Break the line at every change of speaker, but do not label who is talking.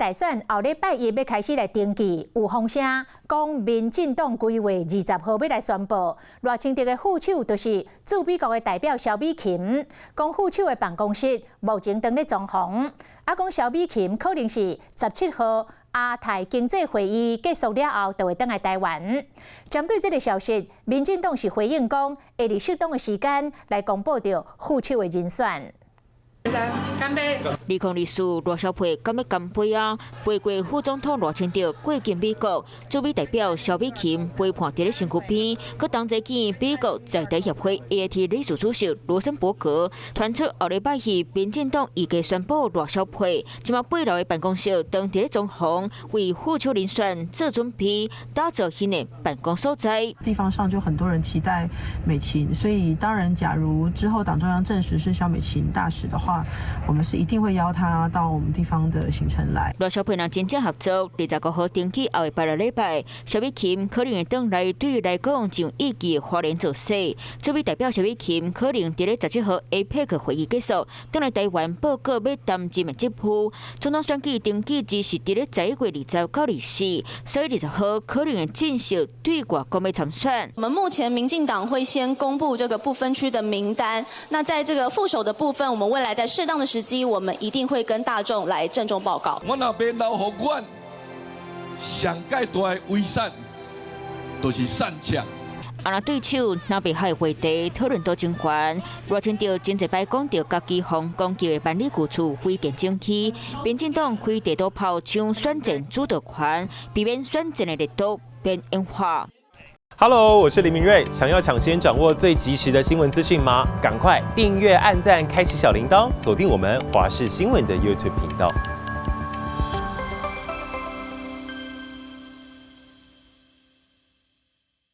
大選後禮拜一欲開始來登記，有風聲講民進黨規劃20號欲來宣布賴清德的副手，就是駐美國的代表蕭美琴。講副手的辦公室目前正咧裝潢，啊講蕭美琴可能是17號亞太經濟會議結束了後，就會轉來台灣。針對這个消息，民進黨是回應講，會佇適當的時間來公布著副手的人選。
乾杯！2024
賴蕭配敢欲乾杯啊？陪過副總統賴清德過境美國，駐美代表蕭美琴陪伴佇咧身軀邊，閣同齊見美國在台協會 AIT 理事主席羅森伯格，傳出後禮拜四民進黨預計宣布賴蕭配，這馬背後的辦公室正佇咧裝潢，為副手人選做準備，打造新的辦公所在。
地方上就很多人期待美琴，所以當然，假如之後黨中央證實是蕭美琴大使的話，我們是一定會邀他到我們地方的行程來。
賴蕭配若真正合作，25號登記後禮拜六禮拜，蕭美琴可能會轉來對伊來講真有意義的花蓮造勢。駐美代表蕭美琴可能佇咧17號 APEC 會議結束，轉來台灣報告欲擔任的職務。總統選舉登記日是佇咧11月20到24，所以20號可能會正式對外公布參選。
我們目前民進黨會先公布這個不分區的名單，那在這個副手的部分，我們未來在適當的時機，我們一定會跟大眾來鄭重報告。
我若欲留予阮上蓋大的遺產，就是善車。
啊，若對手藍白合話題討論都真懸，賴清德真濟擺講著家己予攻擊的萬里舊厝非電爭區，民進黨開地圖炮搶選戰主導權，避免選戰的熱度變演化。
Hello，我是林明瑞，想要搶先掌握最及時的新聞資訊嗎？趕快訂閱、按讚、開啟小鈴鐺，鎖定我們華視新聞的 YouTube 頻道。